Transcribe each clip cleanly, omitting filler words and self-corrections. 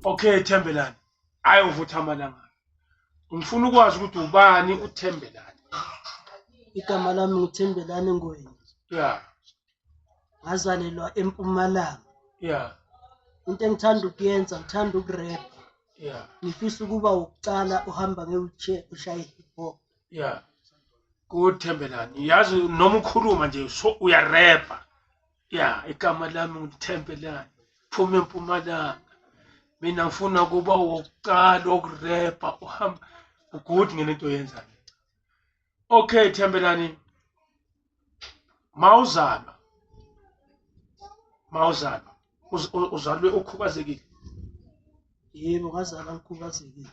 Okay Thembelani, ayi uvutha amalanga. Ngifuna ukwazi ukuthi ubani uThembelani. Igama lami nguThembelani Ngwenya. Yeah. Ngazalelwa eMpumalanga. Yeah. Into engithanda ukuyenza ngithanda ukurepha. Yeah. Ngifisa ukuba wokuqala uhamba nge-wheelchair ushaye hip hop. Yeah. Good Thembelani. Yazi noma ukhuluma nje so uyarepha. Yeah, igama lami nguThembelani. Phuma eMpumalanga. Mina ngifuna kuba wokuqala ukurepha uhamba good ngelento oyenzayo. Okay Thembelani. Mawuzalwa. Mawuzalwa. Uzalwe ukhubazekile. Yebo, ngazalwa ngikhubazekile.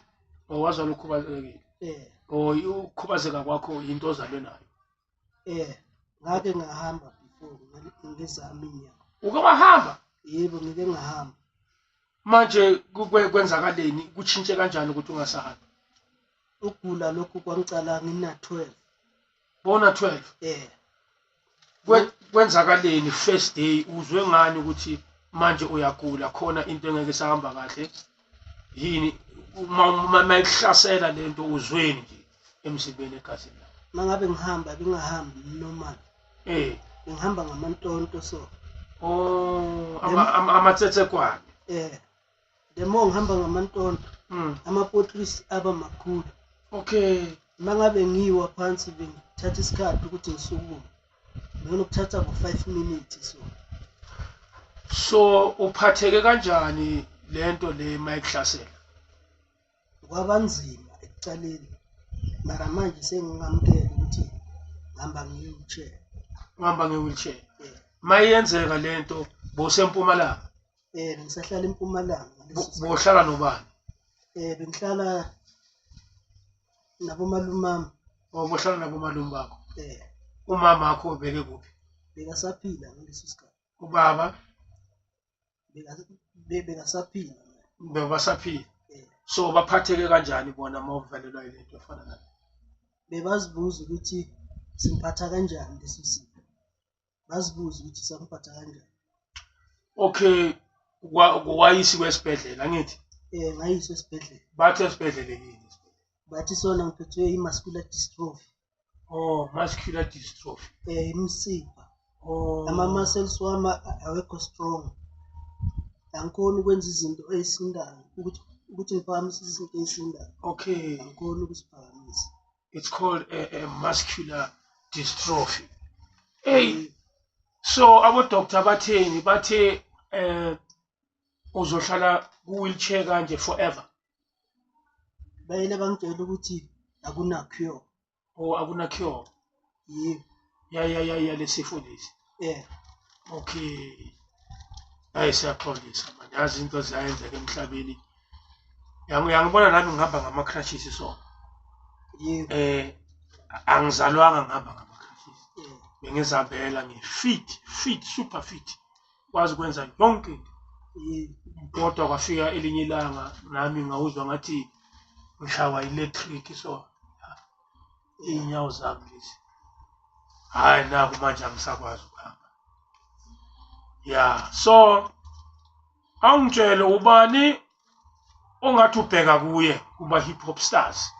Oh, wazalwa ukhubazekile. Eh. Oh, ukukhubazeka kwakho into ozalwe nayo. Eh, ngake ngahamba before ngezami inyawo. Uke wahamba? Yebo, ngike ngahamba. Manje kwenzakaleni? Kutshintshe kanjani ukuthi ungasahambi? Ukugula lokhu kwangicala ngina-12. Bona 12? Eh. Kwenzakaleni first day uzwe ngani ukuthi manje uyagula khona into engeke isahamba kahle? Yini uma mayikuhlasela lento uzweni nje emzimbeni egazini lakho? Mangabe ngihamba bengahambi normal. Eh. Ngihamba ngamantonto so. Oh, amatsetsekwane. Eh. The more ngihamba ngamantonto, amapotrisi aba makhulu. Okay. Mangabe ngiwa phansi bengithatha isikhathi ukuthi ngisukume. Benginokuthatha bo 5 minutes so. So uphatheke kanjani lento le mayikuhlasela? Kwabanzima ekuqaleni. Mara manje sengingamukela ukuthi ngihamba nge-wheelchair. Uhamba nge-wheelchair. Yeah. Mayenzeka lento bosempumalanga. Eh, ngisahlala eMpumalanga ngaleso sikhathi. Bohlala nobani? Eh, bengihlala nabomalumami. Oh, bohlala nabomalume bakho. Eh. Umama wakho ubeke kuphi? Bekasaphila ngaleso sikhathi. Ubaba? Bekasaphila. Bebasaphila. Eh. So baphatheke kanjani bona mawuvelelwa yilento efana nale? Bebazibuza ukuthi simphatha kanjani leso sifo. Bazibuza ukuthi samphatha kanjani. Okay, wayisiwe esibhedlela angithi? Eh, ngayiswa esibhedlela. Bathi esibhedlela yini? Bathi sona ngiphethwe i-muscular dystrophy. Oh, muscular dystrophy. Eh, imisipha. Oh. Ama-muscles wami awekho strong. Angikhoni ukwenza izinto ezisindayo, ukuthi ngiphakamise izinto ezisindayo. Okay. Angikhoni ukuziphakamisa. It's called a muscular dystrophy. Hey, so abo doctor batheni? Bathe uzohlala ku wheelchair kanje forever. Bayele bangitshela ukuthi akuna cure. Oh, akuna cure. Yebo. Ya ya ya ya lesifo lesi. Eh. Okay. Hayi siyaxolisa manje, yazi into ziyenzeka emhlabeni. Uyangibona nami ngihamba ngama crutches so. Yebo. Eh, angizalwanga ngihamba ngama crutches. Yeah. Bengizihambela ngi-fit, fit, super fit. Kwazi ukwenza yonke into. Yebo. Kodwa kwafika elinye ilanga nami ngawuzwa ngathi ngishawa electric so. Inyawo zami lezi. Hayi naku manje angisakwazi ukuhamba. Yeah, so awungitshele ubani ongathi ubheka kuye kuma hip hop stars?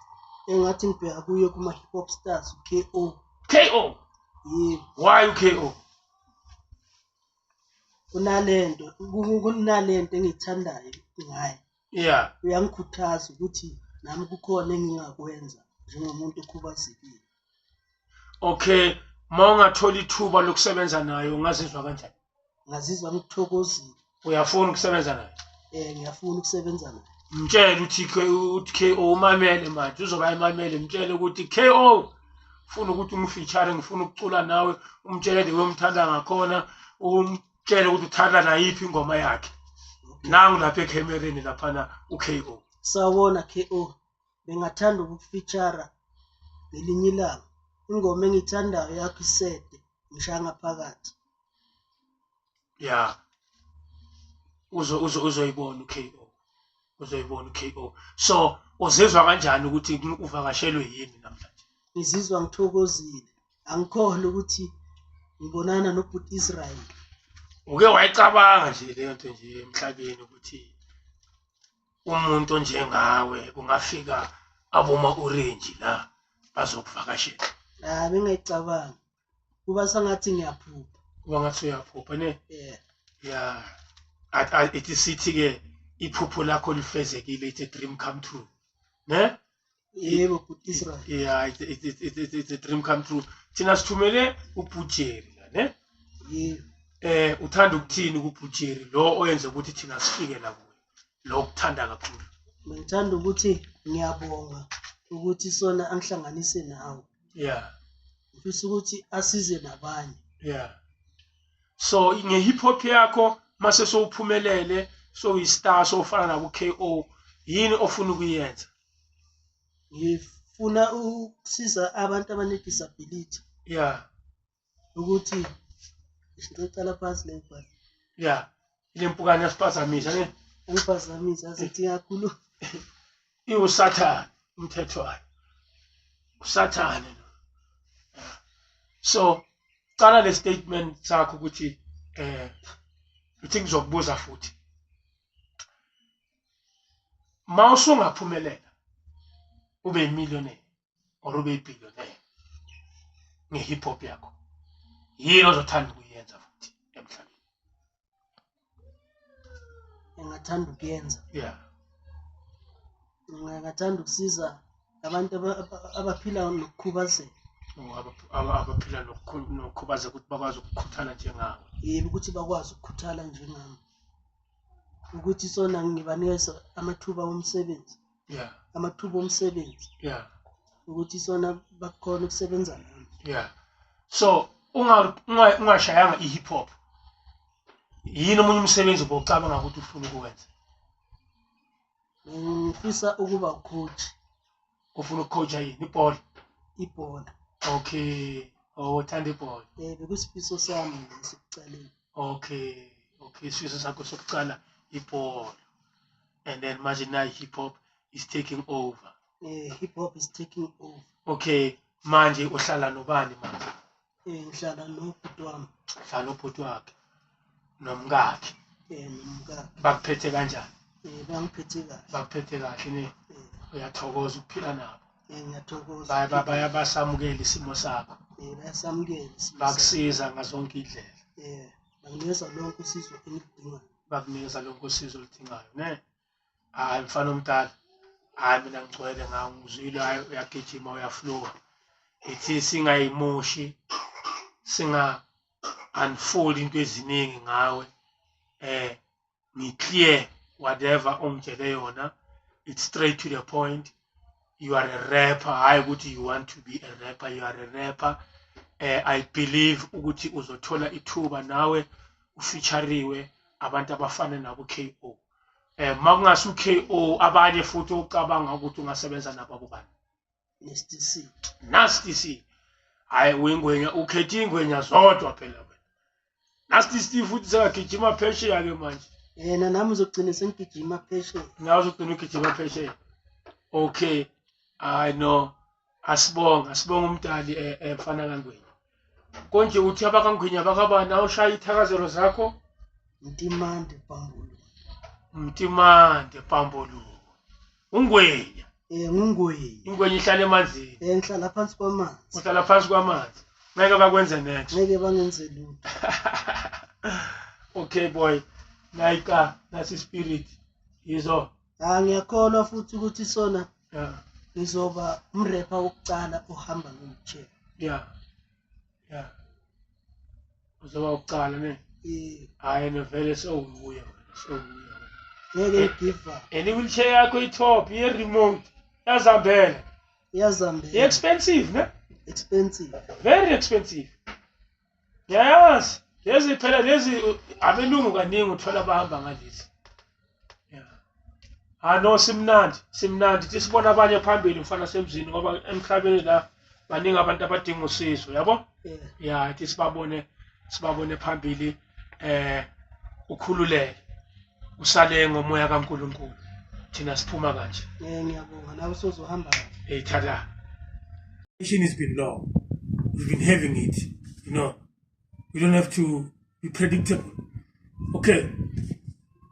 Engathi ngibheka kuye kuma hip hop stars KO. KO. Yebo. Why KO? Kunalento, kunalento engiyithandayo ngaye. Yeah. Uyangikhuthaza ukuthi nami kukhona engingakwenza njengomuntu okhubazekile. Okay, mawungathola ithuba lokusebenza naye ungazizwa kanjani? Ngazizwa ngithokozile. Uyafuna ukusebenza naye? Eh, ngiyafuna ukusebenza naye. Mtshele uthi uthi KO umamele manje, uzoba emamele, mtshele ukuthi KO ufuna ukuthi umfeature, ngifuna ukucula nawe, umtshele the way umthanda ngakhona, umtshele ukuthi uthanda nayiphi ingoma yakhe. Nangu lapha ekhemereni laphana uKO. Sawubona KO, bengathanda ukufeature ngelinye ilanga. Ingoma engiyithandayo yakho isede ngishaya ngaphakathi. Yeah. Uzoyibona uKO. Uzoyibona uKO. So uzizwa kanjani ukuthi uvakashelwe yini namhlanje? Ngizizwa ngithokozile. Angikholwa ukuthi ngibonana noBhuti Israel. Uke wayicabanga nje leyo nto nje emhlabeni ukuthi Umuntu onjengawe kungafika aboma orange la bazokuvakashela. Ah, bengayicabangi. Kuba sengathi ngiyaphupha. Kuba ngathi uyaphupha ne? Yeah. Yeah. Ithi sithi ke iphupho lakho lifezekile, it's a dream come true. Ne? Yebo, bhuti Israel. Yeah, it's a dream come true. Thina sithumele uBhujeri la, ne? Yebo. Uthanda ukuthini kuBhujeri lo oyenze ukuthi thina sifike la kuwe? Lo okuthanda kakhulu. Ngithanda ukuthi ngiyabonga ukuthi sona angihlanganise nawe. Ngifisa ukuthi asize nabanye. Yeah. So nge hip hop yakho mase sowuphumelele, so star sofana nabo KO, yini ofuna ukuyenza? Ngifuna ukusiza abantu abane disability. Ukuthi ngicela phansi le mpahla. Yeah. Ile mpukane yasiphazamisa ne? Angiphazamisa azithi kakhulu. Iwusathane umthetho wayo. Usathane lo. So cala le statement sakho ukuthi uthi ngizokubuza futhi. Mawusungaphumelela ube millionaire or ube billionaire nge hip hop yakho, yini ozothanda ukuyenza futhi emhlabeni? Engathanda ukuyenza. Ngingathanda ukusiza abantu abaphila nokukhubazeka. Abaphila nokukhubazeka ukuthi bakwazi ukukhuthala njengawe. Yebo, ukuthi bakwazi ukukhuthala njengami. Ukuthi sona ngibanikeza amathuba omsebenzi. Amathuba omsebenzi. Ukuthi sona bakhona ukusebenza nami. So ungashayanga i-hip hop, yini omunye umsebenzi obocabanga ukuthi ufuna ukuwenza? Ngifisa ukuba coach. Ufuna ukucoacha yini? Ibhola? Ibhola. Okay. Oh, uthanda ibhola. Bekusifiso sami ngisekuqaleni. Okay. Okay, isifiso sakho sokuqala ibhola. And then manje now hip hop is taking over. Hip hop is taking over. Okay, manje uhlala nobani manje? Ngihlala nobhuti wami. Uhlala nobhuti wakhe nomkakhe. Nomkakhe. Bakuphethe kanjani? Bangiphethe kahle. Bakuphethe kahle ne? Uyathokoza ukuphila nabo? Ngiyathokoza. Bayasamukela isimo sakho. Bayasamukela isimo sakho. Bakusiza ngazonke indlela. Banginikeza lonke usizo engiludingayo. Bakunikeza lonke usizo oludingayo, ne? Hayi mfana omdala. Hayi mina ngigcwele ngawo, ngizwile, hayi uyagijima uyaflowa. Ithi singayimoshi, singa unfold into eziningi ngawe. Ngi clear whatever ongitshele yona. It's straight to the point. You are a rapper. Hayi ukuthi you want to be a rapper, you are a rapper. I believe ukuthi uzothola ithuba nawe ufeatureiwe abantu abafana nabo KO. Makungasi uKO abanye futhi ocabanga ukuthi ungasebenza nabo abobani? Nasty C. Nasty C. Hayi uyingwenya, ukhethe ingwenya zodwa phela wena. Nasty C futhi sekagijima phesheya ke manje. Yena nami uzogcina sengigijima phesheya. Nawe uzogcina ugijima phesheya. Okay. I know. Asibonga, asibonga umdali mfana kaNgwenya. Konje uthi abakaNgwenya bakabani awushaya ithakazelo zakho? Mtimande Pambulu. Mtimande Pambulu. Ungwenya. Ngungwenya. Ingwenya ihlala emanzini. Ngihlala phansi kwamanzi. Uhlala phansi kwamanzi. Ngeke bakwenze next. Ngeke bangenze lutho. Okay boy. Naika, nasi spirit. Yizo. Ngiyakholwa futhi ukuthi sona ngizoba umrapper wokuqala ohamba nge-wheelchair. Yeah. Uzoba wokuqala ne? Hayi no vele sewuye wena, sewuye wena. Ngeke ngigive up. And i-wheelchair yakho i-top, i-remote. Iyazambela. Iyazambela. I-expensive ne? Expensive. Very expensive. Yes. Lezi phela lezi abelungu kaningi uthola bahamba ngalezi. Yeah. No simnandi, simnandi. Thi sibona abanye phambili mfana semzini ngoba emhlabeni la baningi abantu abadinga usizo, yabo? Yeah, thi sibabone phambili ukhululeke. Usale ngomoya kaNkuluNkulu. Thina siphuma kanje. Ngiyabonga nawe usozohamba kahle. Hey tada. Mission has been long. We've been having it, you know. We don't have to be predictable. Okay.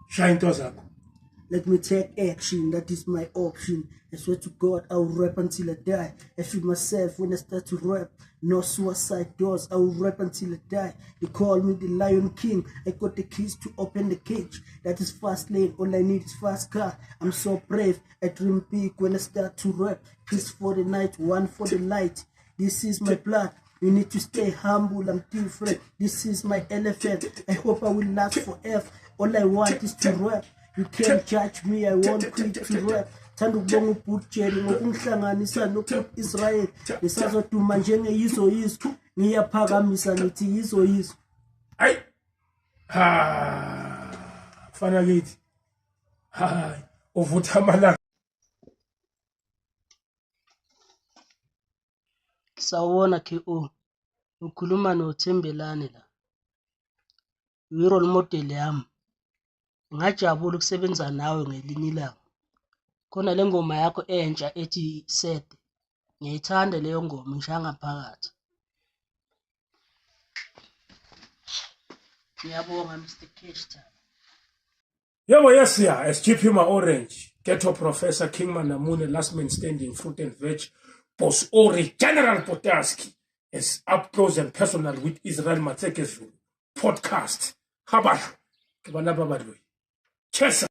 Shaya into zakho. Let me take action, that is my option. I swear to God, I will rap until I die. I feel myself when I start to rap. No suicide doors, I will rap until I die. They call me the Lion King. I got the keys to open the cage. That is fast lane, all I need is fast car. I'm so brave, I dream big when I start to rap. Peace for the night, one for the light. This is my blood. You need to stay humble, I'm different. This is my elephant. I hope I will last forever. All I want is to rap. You can't judge me, I won't quit to rap. Thanda ukubonga uBhut Jerry ngokungihlanganisa noBhut Israel. Nisazoduma njengeyizo yizo. Ngiyaphakamisa ngithi yizo yizo. Hayi. Ha. Mfana kithi. Hayi, uvutha amalanga. Sawubona KO, ukhuluma noThembelani la. Uyi-role model yami. Ngingajabula ukusebenza nawe ngelinye ilanga. Khona le ngoma yakho entsha ethi Sede, ngiyayithanda leyo ngoma ingishaya ngaphakathi. Ngiyabonga Mr Cash Taba. Yebo, yes, yeah, SGP Ma Orange, Ghetto Professor, King Manamune, Last Man Standing, Fruit and Veg, Boss Ori, General Potaski, is up close and personal with Israel Matseke Zulu podcast. Habasho, ke bana ba baloi. Chesa.